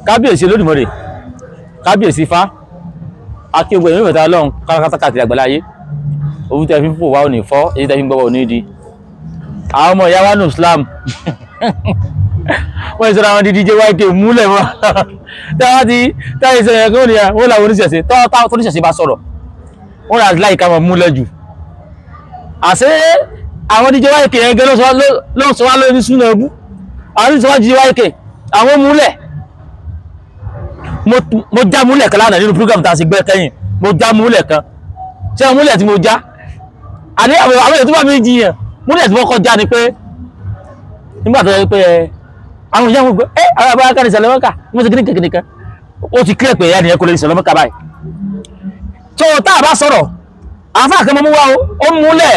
Kábíyèsí Olódùmarè, kábíyèsí Ifá, akéwì ẹ̀mí mẹ́ta lọ́hùn kárakáta káàkiri àgbáláyé. Owó tẹ́ fi ń fò wá ò ní fọ́, èyí tẹ́ fi ń gbọ́ wá ò ní di. Àwọn ọmọ ìyá wa nù Islam. Wọ́n ti sọ̀rọ̀ àwọn di DJ YK múlẹ̀ mọ́. Táwọn ti táwọn ìṣẹ̀lẹ̀ yẹn kó ní wọ́n làwọn oníṣẹ̀ṣe táwọn oníṣẹ̀ṣe bá sọ̀rọ̀. Wọ́n rà láì ká wọn múlẹ̀ jù. Àṣé àwọn DJ YK yẹn gẹ́ ló ń sọ wá lórí súnà ẹbú. Àwọn oníṣẹ́ wá DJ YK àwọn múlẹ̀. Mo já múlẹ̀ kan lánàá nínú program tá a ṣe gbẹ́ kẹ́yìn. Mo já múlẹ̀ kan. Ṣé àwọn múlẹ̀ tí mo já? Àní àwọn èèyàn tó bá mi jiyàn múlẹ̀ tí wọ́n kọ́ já ni pé nígbà tó yẹ pé àwọn ìyá wọn gbé ẹ àwọn àbáyá kan ní ìsàlẹ̀ mọ́kà wọ́n ti kí ní kékeré kan ó ti kílẹ̀ pé ẹ̀yà nìyẹn kò lè ìsàlẹ̀ mọ́kà báyìí. Tó o tá a bá sọ̀rọ̀ àáfàá kan mọ́ mú wá o ó múlẹ̀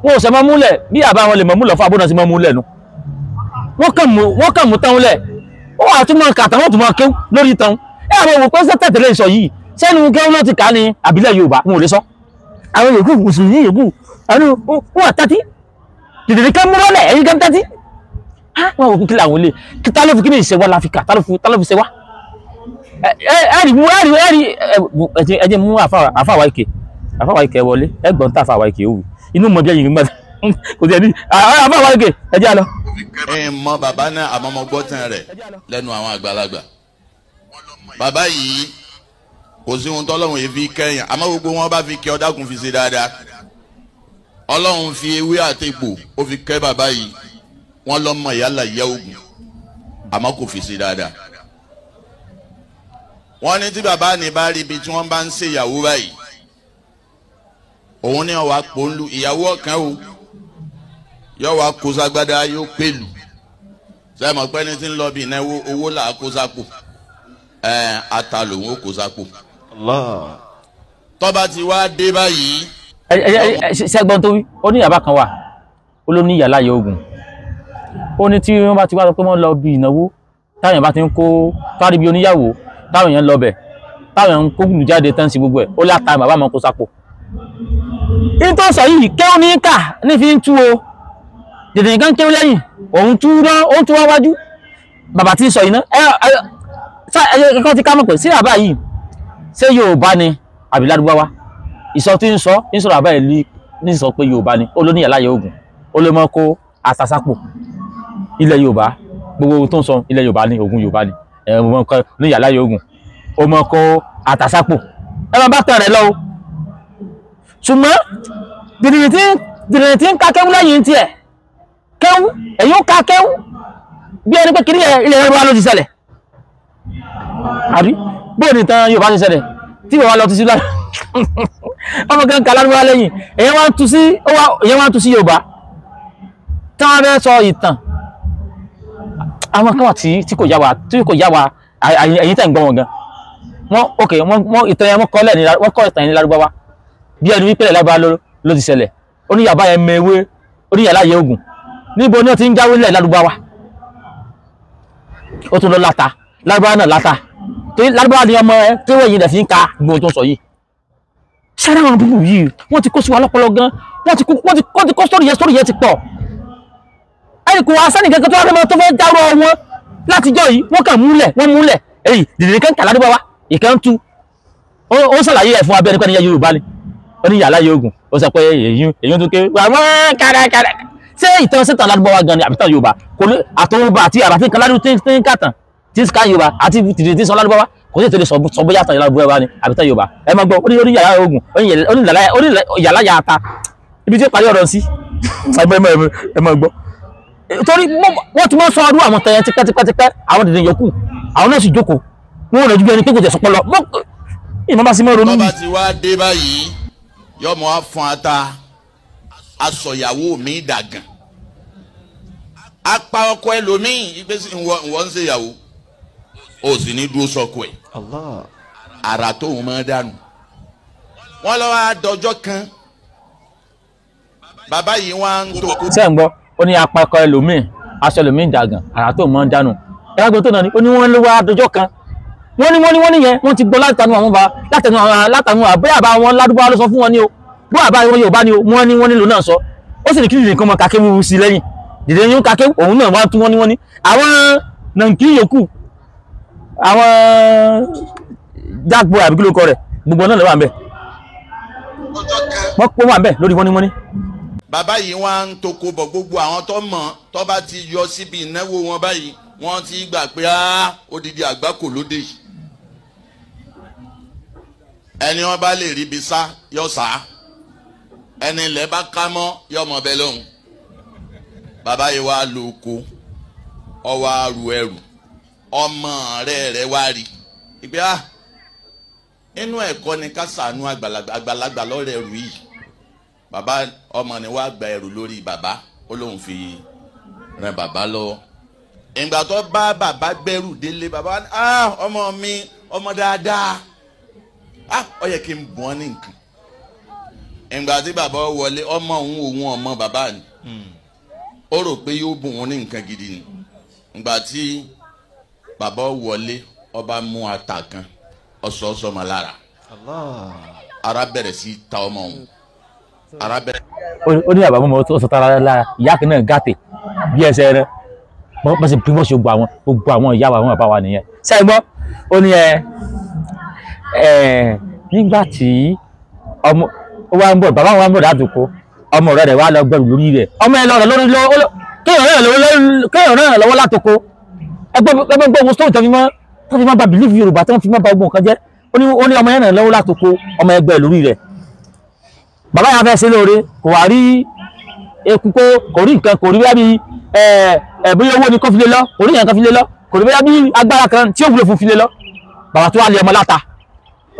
wọn ò sẹ́ mọ́ múlẹ̀ bí àbá wọn lè mọ́ múlẹ̀ fún abúlé sí mọ́ múlẹ̀ nu wọ́n kàn mú tán lẹ̀ ó wà tún mọ́ kàtà wọ́n tún mọ́ kéw lórí tán ẹ àwọn òwò pé sẹ́tẹ̀ tẹ̀lé ìsọ yìí sẹ́nu kéw ló ti kà ní àbílẹ̀ Yorùbá wọn ò lè sọ àwọn yòókù mùsùlùmí yòókù àwọn wọn àtàtì dìdìdì kan múlẹ̀ ẹ̀yìn kan tẹ́tí wọn ò kí làwọn ilé ta ló fi kí ní ìṣe wá láfíkà ta ló fi ṣe wá ẹ̀rì mú ẹ̀rì ẹ̀rì ẹ̀jẹ̀ mú àfàwà ìkè àfàwà ìkè wọlé ẹgbọ̀n tá àfàwà ìkè òwú inú mọ̀ bí ẹ̀yìn gbọ́n kò sí ẹni àfàwà ìkè ẹjẹ́ àlọ́. Ẹ mọ bàbá náà àmọ́ mo gbọ́ tán rẹ̀ lẹ́nu àwọn àgbàlagbà. Bàbá yìí kò sí ohun tọ́lọ́run yìí fi kẹ́yìn àmọ́ gbogbo wọn bá fi kẹ́ ọ dákun fi ṣe dáadáa. Ọlọ́run fi ewé àtegbò ó fi kẹ́ bàbá yìí. Wọ́n lọ mọ ìyálà ìyá ogun àmọ́ kò fi ṣe dáadáa. Wọ́n ní tí bàbá ní bá rí ibi tí wọ́n bá ń ṣe ìyàwó báyìí òun ní ọwọ́ àpòǹlù ìyàwó ọ̀kan o yóò wá kó ságbádá yóò pèlú sẹ́mi ọ̀pẹ́ ní tí ń lọ bí ìnáwó owó là á kó sápò ẹ̀ ata lòun ó kó sápò. Tọ́ba ti wá dé báyìí. Ṣẹ́gbọ́n tó wí ó ní ìyàbá kan wà ó ló ní ìyàlá ìyá ogun ó ní tí wọ́n bá ti wá sọ pé wọ́n lọ bí ìnáwó táwọn èèyàn bá ti ń kó tárí bí oníyàwó táwọn èèyàn lọ bẹ̀ táwọn èèyàn ń kó gùn jáde tán sí gbogbo ẹ̀ ó láta bàbá máa kó sápò. In tó sọ yìí kéwọ́n ní kà ní fi ń tú o dèdè nǹkan kéwọ́n lẹ́yìn òun tú rán ó ń tú wá wájú bàbá tí ń sọ yìí ná ẹ ẹ kọ́ ti ká mọ̀ pé sí àbá yìí ṣé Yorùbá ni àbí Lárúbáwá ìsọ tí ń sọ ń sọ̀rọ̀ àbá yìí ní sọ pé Yorùbá ni ó ló ní ìyàláyé ogun ó ló mọ́ kó àtàsápò ilẹ̀ Yorùbá gbogbo ohun tó ń sọ ilẹ̀ Yorùbá ni ogun Yorùbá ni ẹ mọ̀ kọ́ ní ìyàláyé ogun ó mọ̀ kó àtàsápò ẹ máa bá tẹ̀ rẹ lọ o ṣùgbọ́n dìrìrì tí ń ka kéwú lẹ́yìn tiẹ̀ kéwú ẹ̀yìn ó ka kéwú bí ẹni pé kiri ilẹ̀ Yorùbá ló ti ṣẹlẹ̀ àbí bóò ní tán Yorùbá ti ṣẹlẹ̀ tí bàbá lọ ti sí lára ọmọ kan kà lárúbáwá lẹ́yìn èyàn wá ń tú sí Yorùbá tí wọ́n fẹ́ sọ ìtàn àwọn kan wà tí kò yá wa tí kò yá wa ẹ̀yin tẹ̀ ń gbọ́ wọn gan wọ́n ok wọ́n ìtàn yẹn wọ́n kọ́ ìtàn yẹn ní lárúbáwá bí ẹni wípé lárúbáwá ló ti ṣẹlẹ̀ oníyàbá yẹn mẹ́wé oníyàlá yẹ ogun níbo ni wọ́n ti ń jáwé lẹ̀ lárúbáwá ó tún lọ láta lárúbáwá náà láta torí lárúbáwá ni ọmọ ẹ tí wọ́n yìí rẹ̀ fi ń ka gbogbo tó ń sọ yìí ṣáná àwọn búburú yìí wọ́n ti kó sí wa lọ́pọlọ gan wọ́n ti kó sórí yẹn sórí yẹn ti pọ̀ ẹnì kò wá sẹ́nì kankan tó wá fẹ́ tó fẹ́ dárò wọn látijọ́ yìí wọ́n kàn múlẹ̀ wọ́n múlẹ̀ èyí dìde kan kà lárúbáwá ìkan tú ó ṣàlàyé ẹ̀ fún abẹ́ nípa níyà Yorùbá ni ó ní yàrá yóògùn ó sọ pé èyí tó ké wọ́n kàràkàrà ṣé ìtàn sítan lárúbáwá gan ni àbí tàn Yorùbá kò ní àtọwọ́ba àti àbàtì kan lárú tí ń kàtàn tí ń ká Yorùbá àti tìrì tí ń sọ lárúbáwá kò sí ìtòlè sọ bóyá tàn lárúbáwá ni àbí tàn Yorùbá ẹ máa gbọ́ ó ní yàrá ogun ó ní yàrá yàtà ibi tí ó parí ọ̀rọ̀ sí ẹ máa gbọ́ torí wọ́n ti máa sọ ọdún àwọn tẹ̀yẹ tipẹ́tipẹ́tipẹ́ àwọn dìde yòókù àwọn náà sì jókòó wọn ò rẹ̀ ju bí ẹni pé kò tẹ̀ sọpọ́ lọ ìmọ̀ bá sí mọ́ ronú. Tọ́ba ti wá dé báyìí yọmọ á fún ata aṣọ̀yàwó mi dàgàn apá ọkọ ẹlòmíì ìgbésí ìwọ ń ṣe ìyàwó o sì ní dúró sọkọ ẹ ara tóun máa dànù wọn lọ wá dọjọ́ kan bàbá yìí wọn á ń tó. Ṣé ń gbọ́ ó ní apá ọkọ ẹlòmíì aṣọ ẹlòmíì dàgàn ara tóun máa dànù ẹ wá gbọ́ tó náà ni ó ní wọ́n ló wá dọjọ́ kan wọ́n ní wọ́n ní wọ́n níyẹn wọ́n ti gbọ́ látànú àwọn bá látànú látànú àbẹ́ àbá wọn ládùúgbò ló sọ fún wọn ní o bó àbá wọn Yorùbá ni o wọ́n ní wọ́n nílò náà sọ ó sì ní kí nìkan mọ kàkéwù sí lẹ́yìn dìde yín kàkéwù òun náà wá tún wọ́n ní wọ́n ní àwọn nàǹkì yòókù Àwọn jágbo àbí kí ló kọ rẹ̀ gbogbo náà ló wà ń bẹ̀. Wọ́n kó wà ń bẹ̀ lórí mọ́nímọ́ní. Bàbá yìí wọ́n á ń toko bọ̀ gbogbo àwọn tó mọ̀ tó bá ti yọ síbi ìnáwó wọn báyìí wọ́n ti gbà pé á odidi àgbákò lóde yìí. Ẹni wọn bá lè rí ibi sá yọ sá, ẹni ilẹ̀ bá ká mọ́ yọ mọ̀ bẹ́ẹ̀ lọ́hùn. Bàbá yìí wá lọ oko, ọwọ́ àrù ẹrù, ọmọ rẹ̀ wá rí ìgbé á inú ẹ̀kọ́ ni ká ṣàánú àgbàlagbà, àgbàlagbà lọ́rẹ̀ ẹrù yìí. Bàbá ọmọ ni wàá gba ẹrù lórí bàbá, ó lóun fi ran bàbá lọ́wọ́. Ìgbà tó bá bàbá gbẹ́rù délé, bàbá ní ah ọmọ mi, ọmọ dáadáa, ah ó yẹ kí n bùn ọ́ ní nǹkan. Ìgbà tí bàbá wọlé, ọmọ òun òun ọmọ bàbá ni, ó rò pé yóò bùn òun ní nǹkan gidi ni. Ìgbà tí bàbá wọlé, ọba mú ata kan, ọsọ ọmọ lára, ara bẹ̀rẹ̀ sí ta ọmọ òun, ara bẹ̀rẹ̀. Ó ní àbámọ́ ó sọ tara lára ìyá kan náà gàtè bí ẹsẹ̀ rẹ wọ́n sì bí wọ́n ṣe gbogbo àwọn ìyá wa àwọn bàbá wa nìyẹn. Ṣé gbọ́ ó ní ẹ nígbà tí ọmọ wa ń bọ̀, bàbá wa ń bọ̀ ládùúgbò, ọmọ rẹ̀ wá lọ gbẹrù lórí rẹ̀, ọmọ ẹ lọ rẹ̀ lórí kéèyàn rẹ̀ lọ́wọ́ látòkó. Ẹgbẹ́ gbogbo stóòtù tó fi máa ba bìlífù Yorùbá tó fi máa ba ogun kan jẹ́. Ó ní ọmọ yẹn rẹ̀ lọ́wọ́ látòkó, ọmọ ẹgbẹ́ lórí rẹ̀. Bàbá yẹn fẹ́ ṣe lóore, kò wá rí eku, kò rí nǹkan, kò rí bóyá bí bóyá owó ni kò fi lé lọ, kò rí nǹkan fi lé lọ, kò rí bóyá bí agbára kan tí ó wúlò fún fi lé lọ. Bàbá tó wá lé ọmọ láta,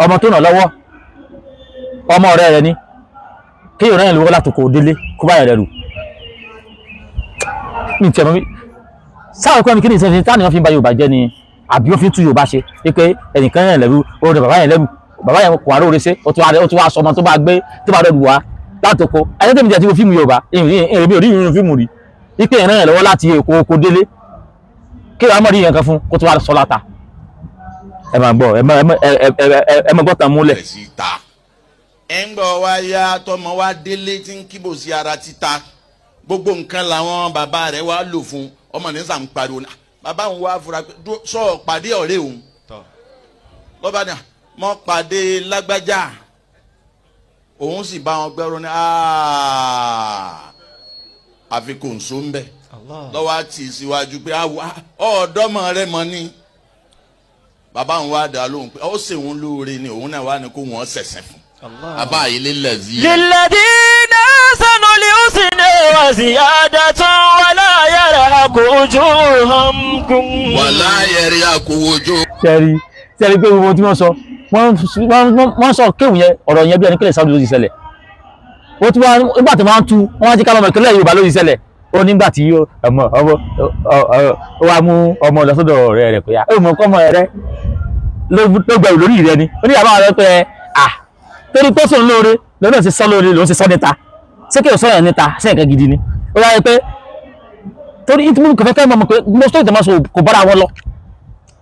ọmọ tó nà lọ́wọ́, ọmọ ọ̀rẹ́ rẹ̀ ni, kéèyàn rẹ̀ lọ́wọ́ látòkò délé kó bá rẹ̀ rù. Mi tẹ̀ mọ́ mi sáà kọ́ mi kí ni ìṣẹ̀lẹ̀ táwọn èèyàn fi ń ba Yorùbá jẹ́ ni àbí wọ́n fi ń tú Yorùbá ṣe pé ẹnìkan yẹn lẹ́rú, ó rẹ bàbá yẹn lẹ́rú, bàbá yẹn kò wá róore ṣe, ó tún wá sọ ọmọ tó bá gbé tó bá rẹ̀ wá látòkò. Ẹni tẹ́mi jẹ́ tí mo fíìmù Yorùbá, èmi ò rí ìrìn fíìmù rí ipe ìrìn rẹ̀ lọ́wọ́ láti Èkó oko délé kí wàá mọ̀ rí ìyẹn kan fún kó tó wá sọ láta. Ẹ máa gbọ́, ẹ máa gbọ́ tán múlẹ̀. Ẹ ń gbọ́ wá yá tọmọ wá délé tí ń kíbò sí ara títa, gbogbo nǹkan làwọn bàbá rẹ̀ wá lò fún ọmọ ní sàn pariwo náà. Bàbá òun wá fura pé sọ pàdé ọ̀rẹ́ òun lọ́ba ní mọ́ pàdé lágbájá, òun sì bá wọn gbẹ́rù ní àfi kò ń so ń bẹ̀ lọ́wọ́ àti síwájú pé ọ̀ọ́dọ́mọ rẹ mọ́ ni. Bàbá òun wá dá lóhùn pé ó sì òun lóore ni, òun náà wá ní kó wọ́n ṣẹ̀ṣẹ̀ fún. Bàbá yìí lélẹ̀ sí. Lilladhina ahsanu al-husna wa ziyadatun wa la yarhaqu wujuhum. Wa la yarhaqu wujuhum. Sẹ́rí sẹ́rí pé gbogbo tí wọ́n sọ wọ́n sọ kéwù yẹn, ọ̀rọ̀ yẹn bí ẹni kílẹ̀ sáwọ́dì ló ti ṣẹlẹ̀. Ó tún wá nígbà tó máa ń tú wọ́n wá jí ká lọ́mọ ìpínlẹ̀ Yorùbá ló ti ṣẹlẹ̀. Ó nígbà tí ọmọ ọmọ ó wá mú ọmọ lọ sọ́dọ̀ ọ̀rẹ́ rẹ̀ pé ó mọ̀ kọ́mọ rẹ̀ ló gbẹ̀rù lórí rẹ̀ ni. Ó ní àbá rẹ̀ pé à torí pé sóun lóore lòun ti sọ lóore lòun ti sọ níta, ṣé kí o sọ yẹn níta ṣé nǹkan gidi ni. Ó wáyé pé torí ìtumọ̀ kò fẹ́ kẹ́ mọ̀ pé mo sọ ìtàn máa sọ kò bára wọn lọ,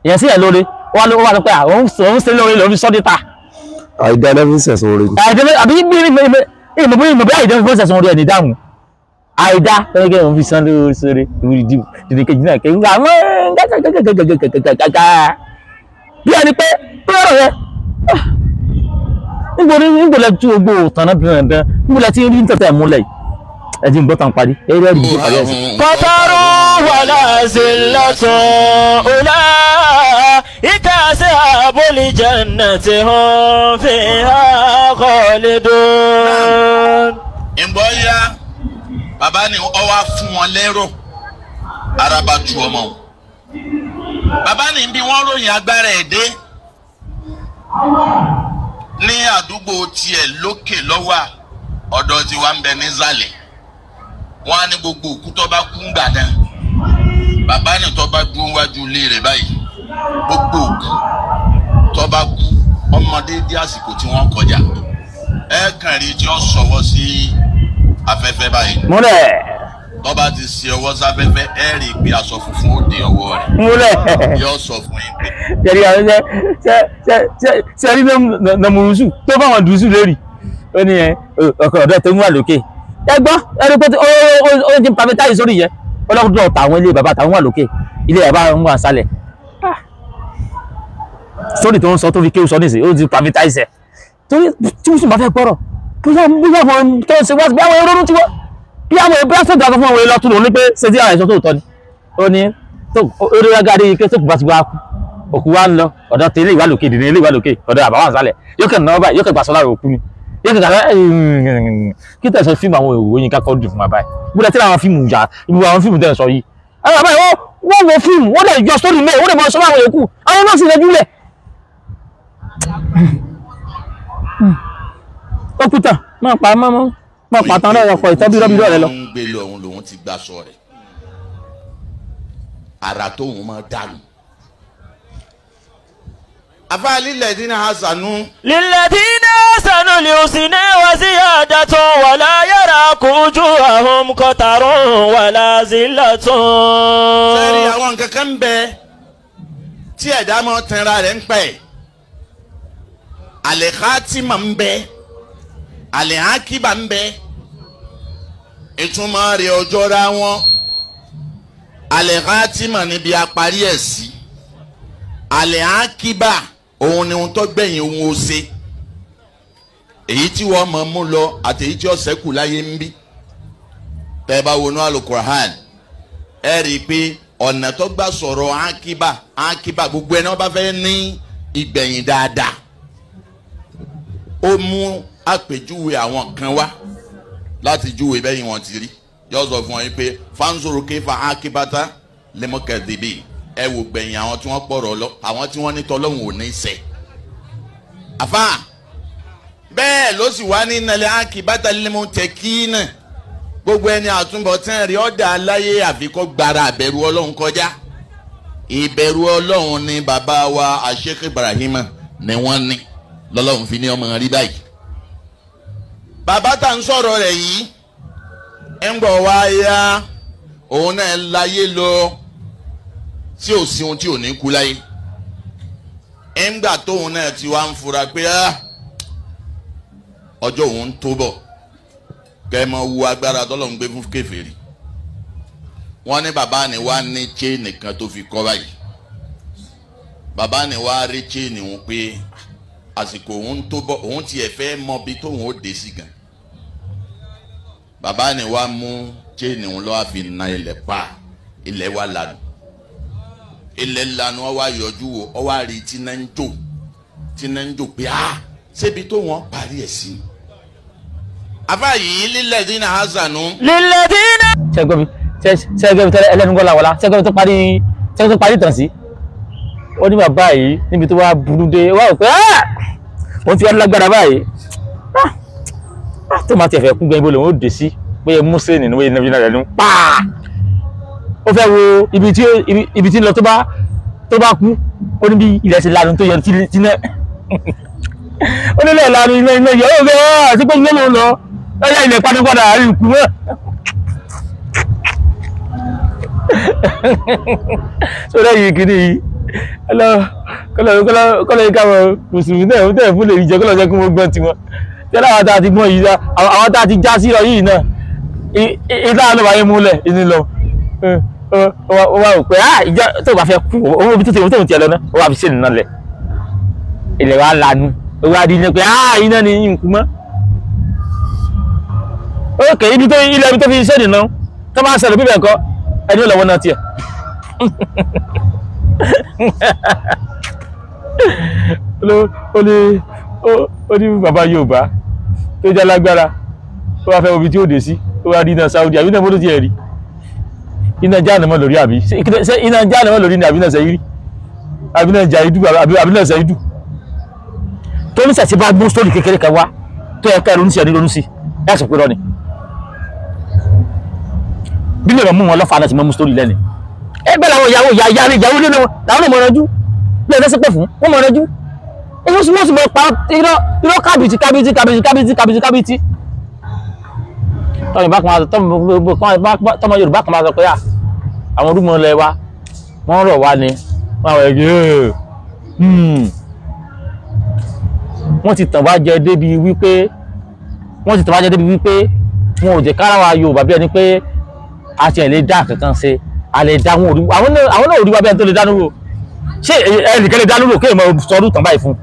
ìyẹn sí yẹn lóore wọ́n ló wà pé òun ṣe lóore lòun fi sọ níta. Àìdá ló fi sẹ̀sùn oore. Àìdá àbí ìmọ̀ bí àìdá fi sẹ̀sùn oore ẹ̀ ní dáhùn. Àìdá lórí òun fi sàn lóore sóore ìwúrí dìde kejì náà kejì náà gàgàgàgàgàgàgàgà bí ẹni pé pé ọ̀rọ̀ rẹ níbo lẹ tú gbogbo tànà dandan, níbo lẹ ti rí tẹ̀tẹ̀ múlẹ̀ ẹ ti ń gbọ́ tàn parí ẹ rí ẹ̀rí parí ẹ̀sìn. Qataru wala zillatun ulaika ashabul jannati hum fiha khalidun. Ǹbọ̀ ya bàbá ni ọ wá fún wọn lérò, ara bá tu ọmọ o. Bàbá ni bí wọ́n ròyìn agbára ẹ̀ dé ní àdúgbò tiẹ̀ lókè lọ́wọ́ ọ̀dọ̀ tiwa ń bẹ nísàlẹ̀. Wọ́n á ní gbogbo òkú tó bá kú gbà náà, bàbá ni tó bá dúró wájú ilé rẹ̀ báyìí, gbogbo òkú tó bá kú ọmọdé dé àsìkò tí wọ́n kọjá ẹ kàn rí tí ó sọwọ́ sí afẹ́fẹ́ báyìí. Múlẹ̀. Tó bá ti ṣe ọwọ́ sáfẹ́fẹ́ ẹ rí i pé aṣọ funfun ó dé ọwọ́ rẹ̀. Múlẹ̀. Yóò sọ fún yín pé. Ṣẹ̀rí àwọn ṣe ṣe rí nàmúrúsù tó bá wọn dùsù lórí ó ní ọkọ̀ ọ̀dọ́ tó ń wà lókè. Ẹ gbọ́ ẹni pé ó ti ń pamẹ́ táyì sórí yẹn, ọlọ́dọ̀ tàwọn ilé bàbá tàwọn wà lókè, ilé bàbá ń wà sálẹ̀. Sórí tó ń sọ tó fi kéwù sọ nísìnyí, ó ti privatize ẹ̀. Torí tí wọ́n sì bá fẹ́ gbọ́rọ̀, bóyá àwọn tó ń ṣe wá bí àwọn èrò tí wọ́n bí àwọn ẹgbẹ́ sọ̀dọ̀ àkọ́fún àwọn èlò ọ̀tún lòun ní pé ṣe tí àwọn ẹ̀ṣọ́ tó tọ́ ni. Ó ní tó eré agáde yìí pé tó kù bá ti wá kú, òkú wa ń lọ ọ̀dọ̀ tí ilé ìwà lókè ìdìní ilé ìwà lókè ọ̀dọ̀ àbáwá àṣálẹ̀ yóò kàn náà báyìí yóò kàn gbàsọ́ lára òkú ni. Yóò kàn gbàsọ́ kí tẹ̀sán fíìmù àwọn òwò yín kákọ́ dùn fún wa báyìí. Búdẹ tí àwọn fíìmù yà ibi àwọn fíìmù tẹ̀ ń sọ yìí. Àwọn àbáyé wọ́n wo fíìmù wọ́n dẹ̀ yọ sórí mẹ́rin wọ́n dẹ̀ mọ sọ́wọ́ àwọn yòókù àwọn náà sì rẹ́jú lẹ̀. Ó kú tán máa pa máa pa tán lọ́rọ̀ ọkọ̀ ìtọ́ bí rọ́bì rẹ̀ lọ. Ń gbé lọ òun lòun ti gbà sọ rẹ̀ ara tóun máa dànù. Afa lilladhina hasanu. Lilladhina hasanu al-husna wa ziyadatun wa la yaraqu wujuhahum qatarun wa la zillatun. Sẹ́rí àwọn nǹkan kan ń bẹ tí ẹ̀dá máa tẹnra rẹ̀ ń pẹ́. Al-khatima ń bẹ, al-akiba ń bẹ. Ìtumọ̀ rẹ̀ ọjọ́ ra wọn. Al-khatima níbi aparí ẹ̀ sí. Al-akiba òun ni ohun tó gbẹ̀yìn ohun ó ṣe. Èyí tí wọ́n mọ̀ mú lọ àti èyí tí ó ṣẹ́kù láyé ń bí. Tẹ́ ẹ bá wọnú Al-Qur'an, ẹ rí i pé ọ̀nà tó gbà sọ̀rọ̀ akiba akiba gbogbo ẹni wọ́n bá fẹ́ ní ìgbẹ̀yìn dáadáa. Ó mú àpèjúwe àwọn kan wá láti júwe bẹ́yìn wọn ti rí. Yóò sọ fún wọn yìí pé fanzuru kayfa akibata limukadhibin. Ẹ wò gbẹ̀yìn àwọn tí wọ́n pọ̀rọ̀ lọ, àwọn tí wọ́n ní tọ́lọ́hún ò ní ṣẹ. Àfà bẹ́ẹ̀ ló sì wá ní nàlẹ́ akibata limuttaqina. Gbogbo ẹni àtúbọ̀tán rí ọ̀dà aláyé àfikọ́ gbára àbẹ̀rù Ọlọ́run kọjá. Ìbẹ̀rù Ọlọ́run ni bàbá wa Sheikh Ibrahim ni wọ́n ní lọ́lọ́run fi ní ọmọ rí báyìí. Bàbá tá ń sọ̀rọ̀ rẹ̀ yìí ń bọ̀ wá yá òun náà láyé lọ tí ò sí ohun tí ò ní kú láyé. Ńgbà tóun náà ti wá ń fura pé ọjọ́ òun ń tó bọ̀ kẹ́ ẹ mọ wu agbára tọ́lọ́run gbé fún kèfèrí. Wọ́n ní bàbá ni wá ní chain kan tó fi kọ́ báyìí. Bàbá ni wá rí chain òun pé àsìkò òun tó bọ̀ òun tiẹ̀ fẹ́ mọ bí tóun ó dé sí gan. Bàbá ni wá mú chain òun lọ́wọ́ fi na ilẹ̀ pa ilẹ̀ wa lànà. Ilẹ̀ lanu ọ wá yọjú wo ọ wá rí tí náà ń jò tí náà ń jò pé á ṣébi tó wọ́n parí ẹ̀ sí. Afa yìí lilladhina hasanu. Lilladhina. Ṣẹ́gbọ́n mi ṣẹ́gbọ́n mi tẹ́lẹ̀ ẹlẹ́nu gọ́lá wọlá ṣẹ́gbọ́n mi tó parí ṣẹ́gbọ́n tó parí tàn sí. Ó ní bàbá yìí níbi tó wá burú dé wá rò pé wọ́n ti wá lágbára báyìí tó máa tiẹ̀ fẹ́ kú gan ibo lòun ó dé sí bóyá Mùsùlùmí nínú bóyá nàbí náà rẹ̀ ló ń pàà. Ó fẹ́ wo ibi tí ń lọ tó bá kú ó ní bí ilẹ̀ ti lanu tó yọ tí náà ó nílẹ̀ lanu iná iná yọ ó fẹ́ àti pé ilé ló ń lọ ẹ̀yà ilẹ̀ padàpadà àárín ìkú mọ́. Sọ́dọ̀ yìí kìíní yìí kọ́lọ̀ yìí káwọn mùsùlùmí náà ó tẹ̀ fún lè jẹ́ kọ́lọ̀ jẹ́ kí wọ́n gbọ́n tiwọn tí aláwọ̀ tá a ti gbọ́n yìí àwọn tá a ti já sí lọ yìí náà ìta ló wáyé múlẹ̀ ìní lọ ó wá rò pé ìjọ tó bá fẹ́ kú owó ibi tó ti tóun tiẹ̀ lọ náà ó wá fi ṣe nìna lẹ̀ ilẹ̀ wa lanu ó wá di iná pé iná ni nkú mọ́ ókè ibi tó ilẹ̀ ibi tó fi ṣe nìna tó máa ń ṣẹlẹ̀ bíbẹ̀ kọ́ ẹni ó lọ́wọ́ náà tiẹ̀ ó ní bàbá Yorùbá tó jẹ́ lágbára ó wá fẹ́ omi tí ó dé sí ó wá rí iná Saudi àbí iná mọ́tò tiẹ̀ rí iná jáàna mọ́ lórí àbí ṣé iná jáàna mọ́ lórí ni àbí náà sẹ́yìí àbí náà jàìdù àbí náà sẹ́yìdù tó ní sẹ̀sí bá gbó sórí kékeré kan wá tó yẹ ká ronú sí ẹni ronú sí ẹ̀ sọ pé rọ ni bí lè mú wọn lọ́fà náà ti mọ́ mú sórí lẹ́ni ẹ bẹ́ẹ̀ làwọn ìyàwó ìyá ìyá ìyàwó lé wọn làwọn náà mọ̀ ọ́njú bí ẹ fẹ́ pẹ̀ fún wọn mọ̀ ọ́njú èyí sì wọ́n sì mọ̀ pa irọ́ kábìtì kábìtì kábìtì kábìtì kábìtì kábìtì tọ́mọ Yorùbá kan máa sọ pé àwọn orúmọ ilẹ̀ wa wọ́n rọ̀ wá ni wọ́n àwọn ẹ̀gbẹ́ wọ́n ti tàn wá jẹ débi wípé wọ́n ti tàn wá jẹ débi wípé wọn ò jẹ́ kára wa Yorùbá bí ẹni pé a ti ẹ̀ lè dá kankan ṣe a lè dá wọn ò rí àwọn náà ò rí wa bí ẹni tó lè dánú wò. Ṣé ẹnìkan lè dá lóru kéèyàn máa sọdún tàn báyìí fún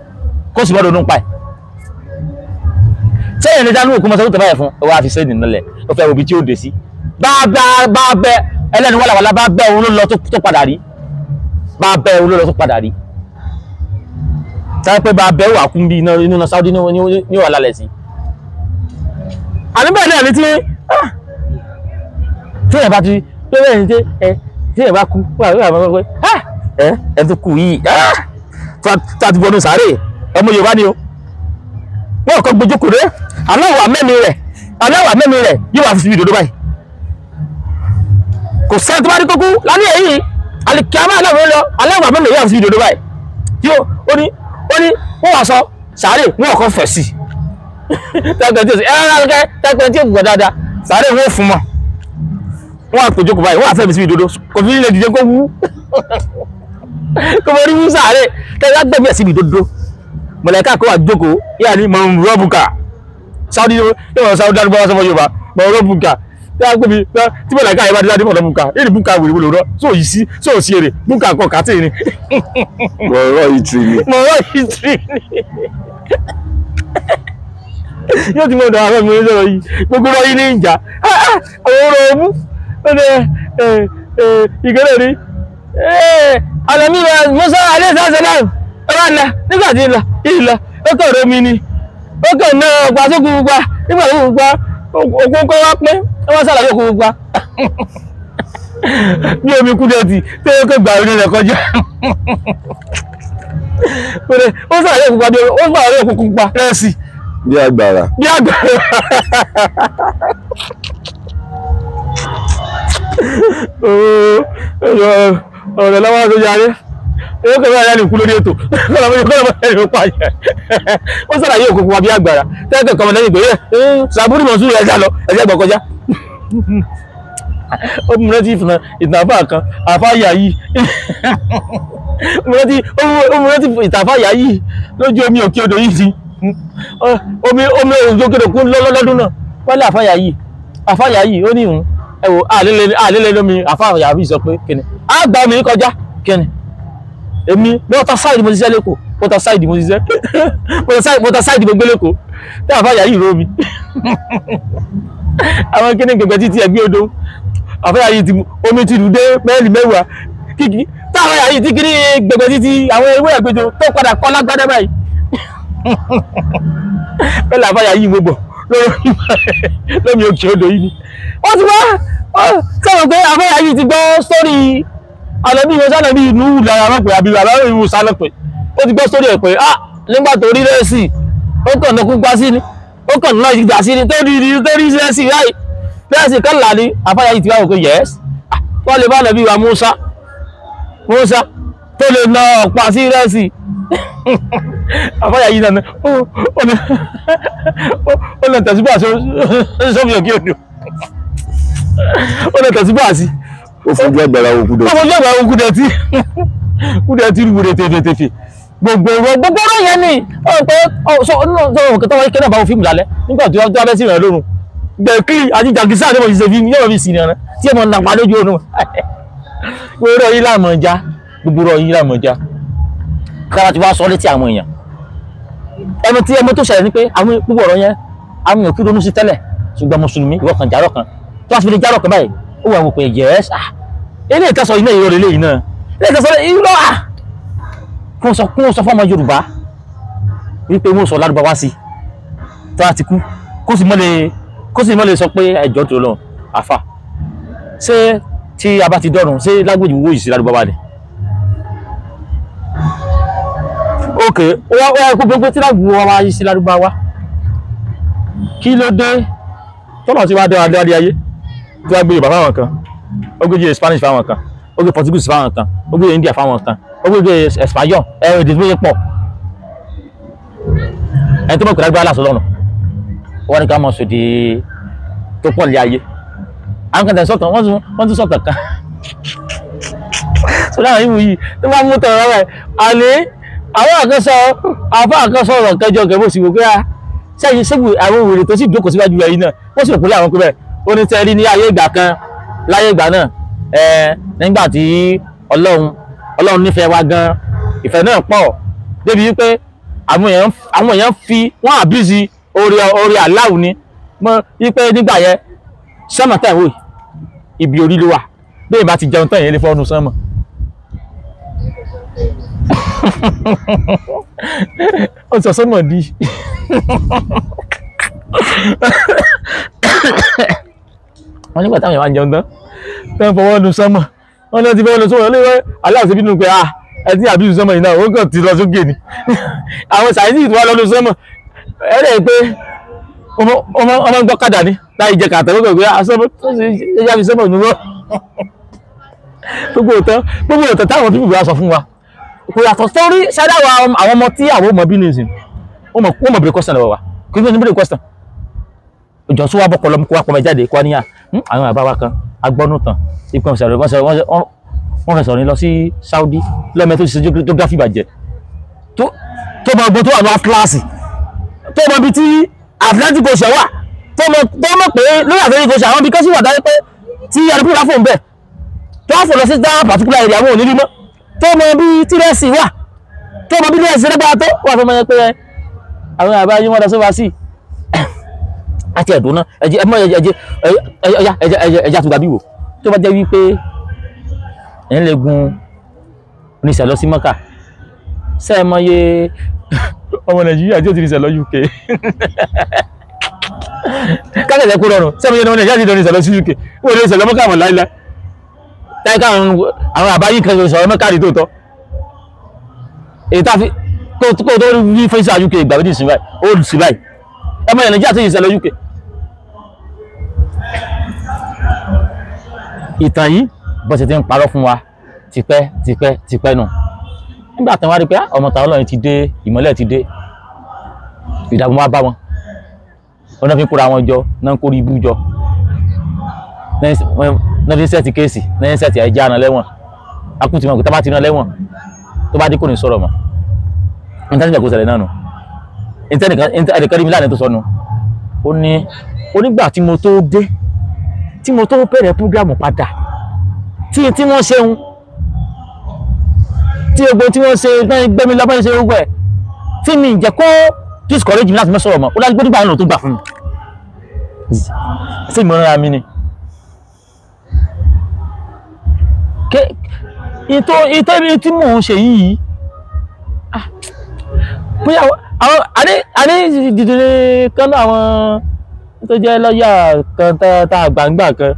kó sì mọ́dọ̀ nípa ẹ̀? Ṣé ẹnìkan lè dá lóru kó máa sọdún tàn báyìí fún? Ó wá fi sẹ́ẹ̀dì nílẹ̀, ó fẹ́ obi tí ó dé sí. Bá bẹ ẹlẹ́nu wàlàwàlà bá bẹ òun ló lọ tó padà rí. Bá bẹ òun ló lọ tó padà rí. Táyà pé bá bẹ wà kún bí inú náà Saudi ní wà lálẹ́ sí. Àní bẹ́ẹ̀ náà ni tí ẹ̀ bá ti tó bẹ́ẹ̀ ni tí ẹ̀ bá kú wà wà pé ẹ tó kú yìí tá a ti bọnu sáré ọmọ Yorùbá ni o. Wọ́n kọ́ gbójókòó rẹ̀ aláwọ̀ amẹ́mi rẹ̀ aláwọ̀ amẹ́mi rẹ̀ yóò wá fi síbi ìdodo báyìí. Kò sẹ́ni tó bá rí kókó lálẹ́ èyí alìkíámà aláwọ̀ lọ aláwọ̀ amẹ́mi rẹ̀ yóò wá fi síbi ìdodo báyìí. Yóò ó ní wọ́n wá sọ sáré wọ́n kọ́ fẹ̀ sí tẹ́gbẹ́ tí ó gbọ́ dáadáa sáré wọ́n fún mọ́ wọ́n á pèjókòó báyìí wọ́n á fẹ́ mi síbi ìdodo kò fi lè dìde kó wú kò mọ̀ rí wú sáré tẹ́gbẹ́ gbẹ̀mí ẹ̀ síbi ìdodo mọ̀lẹ́ká kó wà jókòó yíyá ní mọ̀ rọ́bùkà sáúdí yóò sáúdí dárúbọ̀ wá sọmọ Yorùbá mọ̀ rọ́bùkà tí mọ̀lẹ́ká yẹn bá dé mọ̀ rọ́bùkà yìí bùkà wèrè wòlò rọ sóò yìí sí sóò sí èrè bùkà kọ kàtí ni. Mọ̀ rọ́ ìtì ni. Mọ̀ rọ́ ìtì ni. Yóò ti mọ̀ ọ̀dọ̀ àwọn ọmọ sọ̀rọ̀ yìí gbogbo ọ̀rọ̀ yìí ní ìjà àwọn ọ̀rọ̀ ọmú ìgbẹ́lẹ̀ rí alẹ́mí Musa alẹ́sàsẹ́lẹ̀m ọba ńlá nígbà tí ńlá ìlà ó kàn rẹ mi ni ó kàn náà ọgbà sókun pupa nígbà tó pupa òkun kọ́ wá pín ó wá sàlàyé òkun pupa bí omi kú dẹ́tì tó yẹ kó gbà orí rẹ̀ kọjá ó sàlàyé òkun pupa bí ó sàlàyé òkun pupa rẹ̀ sí bí agbára bí agbára ọ̀rọ̀ lọ́wọ́ tó jáde owó kẹfẹ́ àyà nìkú lórí ètò ó sàlàyé òkùnkùn wa bí agbára tẹ́tẹ̀ kọmọ lẹ́yìn pé sàbúrú mọ̀súrù ẹ̀já lọ ẹ̀já gbọ̀ kọjá ó mú rántí ìtàn àfáà kan àfáàyà yìí ó mú rántí ìtàn àfáàyà yìí lójú omi òkè odò yìí sí omi omi òjòkèrè kún lọ́lọ́dún náà wọ́n lé àfáàyà yìí ó ní ìhun ẹwò àlélẹ́ lómi àfáàyà yìí sọ pé kíni á gba omi kọjá kíni èmi water side mo ṣiṣẹ́ lẹ́kọ̀ọ́ water side mo ṣiṣẹ́ water side mo gbé lẹ́kọ̀ọ́ tí àfáàyà yìí rómi àwọn kíni gbẹgbẹ títí ẹgbẹ́ odò àfáàyà yìí ti omi ti rú dé mẹ́rin mẹ́wàá kíkí tí àfáàyà yìí ti kíní gbẹgbẹ títí àwọn ewé ẹ̀gbẹ́jọ tó padà kọ́ lágbádá báyìí bẹ́ẹ̀ làbáyà yìí gbogbo lómi òkè odò yìí ni wọ́n ti wá sọ̀rọ̀ pé àbáyà yìí ti gbọ́ sórí àlọ́bí ìwé sálọ́bí inú lára mọ̀ pé àbí bàbá ìwé sálọ́ pé ó ti gbọ́ sórí ẹ̀ pé ah nígbà tó rí lẹ́sì ó kàn náà kú gbá sí ni ó kàn náà gbà sí ni tó rí tó rí lẹ́sì ráì lẹ́sì kan là ní àbáyà yìí ti wá wò pé yẹ́s wọ́n lè bá àlọ́bí wa Musa Musa tó lè na ọ̀pá sí lẹ́sì àfáyà yìí nànà ó lọ tẹ̀síbà sómi òkè odò ó lọ tẹ̀síbà sí. Ó fojú ẹgbẹ̀rẹ̀ òkú dẹ̀. Ó fojú ẹgbẹ̀rẹ̀ òkú dẹ̀ tí kú dẹ̀ tí rúbu tètè gbogbo ọ̀rọ̀ gbogbo ọ̀rọ̀ yẹn ni ọ̀pẹ ọ̀sọ̀ kẹta wáyé kẹ́nà bá wo fíìmù lálẹ́ nígbà tí wọ́n bẹ́ sí ìrìn lórun gbẹ̀kí àti jàgísà ní mo ṣe fi yóò fi sìn ìrìn tí ẹ mọ̀ nàpá lójú oorun gbogbo ọ̀rọ̀ yìí láàmọ̀ já gbogbo ọ̀rọ̀ yìí láàmọ̀ já kára ti wá sọ létí àwọn èèyàn ẹnu tí ẹmu tó ṣẹlẹ̀ ni pé àwọn púpọ̀ ọ̀rọ̀ yẹn àwọn èèyàn kí ronú sí tẹ́lẹ̀ ṣùgbọ́n mùsùlùmí ìwọ kan járọ̀ kan tó wá sí fi lè járọ̀ kan báyìí ó wà wò pé yẹ́s ah ilé ìtẹ́sọ iná ìrọ̀ lélẹ́yìn náà ilé ìtẹ́sọ irọ́ ah kún sọ fún ọmọ Yorùbá wípé wọ́n sọ Lárúbáwá sí tó a ti kú kó sì mọ́ lè sọ pé ẹjọ́ tó lọ àfà ṣé tí a bá ti dọ̀rùn ṣé lágbèjì wó yìí sí Lárúbáwá ni ok wọ́n kó gbogbo tí lágbèjì wọ́n wá yìí sí Lárúbáwá kí ló dé tọ́nà tí wàá dé adé ayé tí wàá gbé Yorùbá fáwọn kan ó gbé Spanish fáwọn kan ó gbé Portuguese fáwọn kan ó gbé India fáwọn kan ó gbé Espanyol ẹ̀rọ èdè tó yẹ pọ̀ ẹni tó mọ̀ pẹ̀lú agbára lọ́nà wọ́n ní ká mọ̀ sòdì tó pọ̀ lé ayé àwọn kan tẹ̀ sọ̀tàn wọ́n tún sọ̀tàn kan sọ̀tàn àwọn ìwù yìí tó bá mú tọ̀rọ̀ rẹ̀ àní àwọn àkànṣọ àfa àkànṣọ ọ̀rọ̀ kẹjọ kẹfọ́ sí gbogbo yà sẹ́yìn sẹ́gun àwọn òwèrè tó sì jókòó síwájú ẹ̀yìn náà wọ́n sì rò pé àwọn pé bẹ́ẹ̀ ó ní tẹ́rí ní ayé ìgbà kan láyé ìgbà náà nígbà tí Ọlọ́run Ọlọ́run nífẹ̀ẹ́ wa gan, ìfẹ́ náà pọ̀ débi wípé àwọn èèyàn fi wọ́n àbízi oore aláwù ni mọ wípé nígbà yẹn sánmà tẹ̀ wò ibi orí ló wà, bí ìbá ti jẹun tán yẹn lè fọ́nu sánmà. Ó sọ sánmà di wọ́n nígbà táwọn èèyàn wá ń jẹun tán tán fọwọ́ nu sánmà, wọ́n ní wọ́n ti fọwọ́ nu sánmà lórí aláwọ̀ sí bínú pé ah ẹ ti àbísù sánmà yìí náà ó kàn ti lọ sókè ni. Àwọn sàyẹ́ntì tó wá lọ́nu sánmà ẹ rẹ̀ pé ọmọ ń gbọ́ kàdà ní láì jẹ kàtà gbogbo ìgbé asọ́mọ́ tó sì yá fi sánmà nù lọ. Gbogbo òtán táwọn pípù bá sọ fún wa kò yàtọ̀ sórí ṣádáwà àwọn ọmọ tí àwọn ọmọ bí nìsín wọ́n mọ̀ bèrè question lọ́wọ́ wa kí ló ní bèrè question ìjọ tó wá bọ́kọ lọ́mú kó wá pọmọ jáde kó wá níyà àwọn bàbá wa kan agbọ́nù tán ipò ìṣẹ̀lẹ̀ wọ́n fẹ́ sọ̀rọ̀ ní lọ sí Saudi lọ́mọ tó ṣe geography bàjẹ́ tó mọ ọgbọ́n tó wà ní Atlas tó mọ ibi tí Atlantic Ocean wà tó mọ̀ pé lórí Atlantic Ocean àwọn ibi kan sì wà dáyé pé tí arúgbó rà fóun bẹ́ẹ̀ tó wá fò lọ sí that particular area àwọn ò ní rí mọ́ tó mọ bí tírẹ́sì wà tó mọ bí tírẹ́sì rẹ́gbàá tó wà fún ọmọ yẹn pé àwọn àbá yín wọ́n lọ sófà sí àti ẹ̀dùn náà ẹ̀jẹ̀ ẹ̀mọ́ ẹ̀jẹ̀ ẹ̀yà ẹ̀jẹ̀ ẹ̀jẹ̀ àtúgbà bí wò tó bá jẹ́ wípé ẹ̀ ń lè gun oníṣẹ́ lọ sí Mọ́kà ṣé ẹ mọ iye ọmọ Nàìjíríà tí ó ti níṣẹ́ lọ UK kákẹ́jẹ́ kó rọrùn ṣé ẹ mọ iye ọmọ Nàìjíríà tí ó ti níṣẹ́ lọ sí UK wọ́n lè ṣẹlẹ̀ Mọ́kà mọ̀ láíláí táyé káwọn àwọn àbáyé kan sọ̀rọ̀ Mọ́kà rí tòótọ́ èyí tá a fi kó tó rí fẹ́sà UK ìgbà méjì sí báyìí ó sì báyìí ẹ mọ Nàìjíríà tó yìí ṣẹlẹ̀ UK. Ìtàn yìí bó ṣe ti ń parọ́ fún wa tipẹ́ tipẹ́ tipẹ́ nù nígbà tí wọ́n rí pé ọmọ tàwọn Ọlọ́run ti dé, ìmọ́lẹ̀ ti dé, ìdààmú wa bá wọn, wọn náà fi kóra wọn jọ, náà ń kórí ibú jọ, náà fi ń sẹ́ẹ̀tì kéèsì, náà ń sẹ́ẹ̀tì àìjá àná lẹ́wọ̀n akúntì wọn kò tábà ti ná lẹ́wọ̀n tó bá dé kò ní sọ̀rọ̀ mọ́. Ìtẹ́nìkan kò ṣẹlẹ̀ náà nù, ìtẹ́nìkan rí mi láàrin tó sọnù, ó ní onígbà tí mo tó dé tí mo tó bẹ̀rẹ̀ púrógírámù padà tí wọ́n ṣe ń tí gbogbo tí wọ́n ṣe gbẹ́mi lọ́pọ̀ ṣe gbogbo ẹ̀ tí mi jẹ́ kó discourage mi láti mọ́ sọ̀rọ̀ mọ́, ó dájú pé nígbà náà tó gbà fún mi sí ìmọ̀ràn mi ni. Ìtọ́ ibi tí mò ń ṣe yìí bóyá àwọn àní dìdìrì kan náà àwọn tó jẹ́ lọ́yà kan tá a gbàǹgbà kan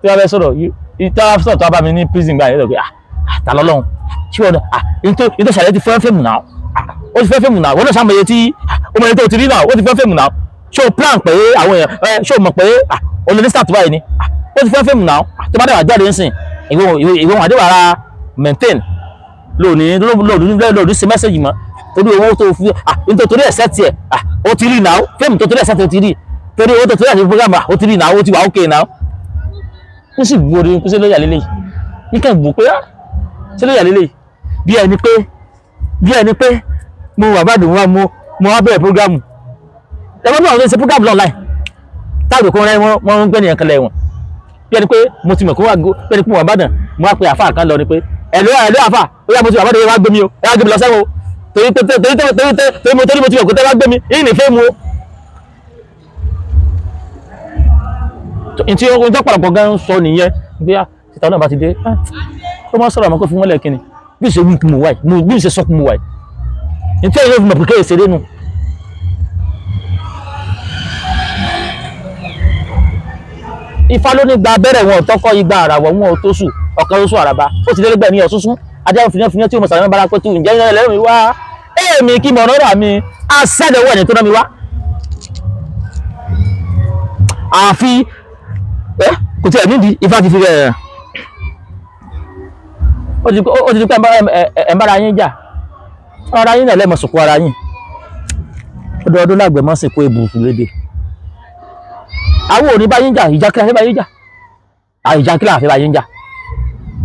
tí wọ́n fẹ́ sọ̀rọ̀ tí wọ́n sọ̀rọ̀ tó bá mi ní prison gbà yẹn lọ pé ta lọ́lọ́run ṣé wọ́n ìtò ṣàlẹ̀ ti fẹ́ fẹ́mù náà, ó ti fẹ́ fẹ́mù náà, wọ́n náà ṣàmọye tí ọmọ yẹn tó ti rí náà, ó ti fẹ́ fẹ́mù náà, ṣé o plan pé àwọn èèyàn ṣé o mọ̀ pé o lè ní start báyìí ni, ó ti fẹ́ fẹ́mù náà, tó bá dẹ̀ wà jáde ńsìn ìwé wọn àdéhùn ara maintain lónìí lónìí ṣe mẹ́sẹ̀gì mọ́ torí owó tó fi nítorí ẹ̀sẹ̀ tiẹ̀ ó ti rí náà, fẹ́mù tó torí ẹ̀sẹ̀ tó ti rí torí owó tó torí ẹ̀sẹ̀ program ó ti rí náà, ó ti wà ókè náà. Ó sì bu orí kó sí lóyà lélẹ̀ yìí kàn bù pé sí lóyà lélẹ̀ bí ẹni pé mo wà bá dùn wá mo wá bẹ̀rẹ̀ programu ẹgbẹ́ bí àwọn ṣe programu online táàbì kó rẹ́ wọ́n ń gbẹ́ nìyẹn kan lẹ́wọ̀n bí ẹni pé mo ti mọ̀ kó wá bí ẹni pé mo wà bá dàn mo wá pe àfáà kan lọ ni pé ẹ̀lú ẹ̀lú àfáà ó yá mo ti wà bá dàn wá gbé mi o ẹ wá gbé mi lọ sẹ́wọ̀n o torí mo ti mọ̀ kó tẹ́ wá gbé mi yìí ní fẹ́ mu o. Ntí ó ń tọ́pọ̀lọpọ̀ gan ń sọ nìyẹn bí a títà náà bá ti dé ó máa sọ̀rọ̀ àmọ́ kó fún wọn lẹ́ẹ̀kínni bí ṣe wí mú wáyé bí ṣe sọ́kù mú wáyé ntí ẹ̀yìn fi mọ̀ pé kéèsè dénú. Ifá ló ní gba abẹ́rẹ́ wọn tọ́kọ́ igba àràwọ̀ wọn ò tó sù ọ̀kan oṣù àràbà ó ti lélẹ́gbẹ̀ẹ́ ní ọ̀ṣunṣun ajá fìyàn fìyàn tí mo sàlẹ̀ bára pé tu ǹjẹ́ ìyẹn lẹ́rù mi wá èmi kí mọ̀ ọ́nà mi àṣẹ́dẹ̀wọ̀ ẹni tó ná mi wá. Àfi kò tí ẹ̀ nídìí Ifá ti fi rẹ̀ ó ti di pé ẹ̀ ń bára yín jà ara yín náà lẹ́mọ̀ sùnkú ara yín ọdọọdún lágbẹ̀ mọ́ sìnkú ebùkún léde àwọn ò ní bá yín jà ìjà kílà fẹ́ bá yín jà ìjà kílà fẹ́ bá yín jà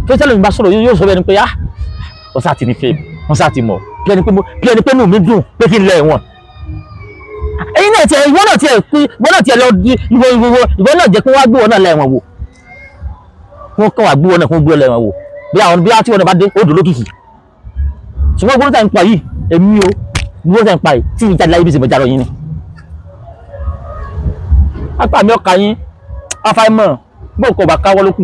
tó tẹ́lẹ̀ mi bá sọ̀rọ̀ yóò sọ bẹ́ẹ̀ ni pé ah wọ́n sá ti ní fèmí wọ́n sá ti mọ̀ bí ẹni pé inú mi dùn pé kí n lẹ̀ wọ̀n ẹ̀yin náà tiẹ̀ ìwọ náà tiẹ̀ pé ìwọ náà tiẹ̀ lọ di ìwọ náà jẹ́ kó wá gbé wọn náà lẹ́wọ̀n wò wọ́n kàn wá gbé wọn náà kó gbé wọn lẹ́wọ̀n wò Bí àwọn bí àti wọn bá dé ó dùn lókìkí. Ṣùgbọ́n gbọ́dọ̀ tẹ̀ ń pa yìí, èmi o, gbọ́dọ̀ tẹ̀ ń pa yìí tí mi jáde láyé bí ṣe mọ̀ járọ yín ni. Apá mi ọkà yín, afáìmọ̀, bó kò bá káwọ́ ló kù.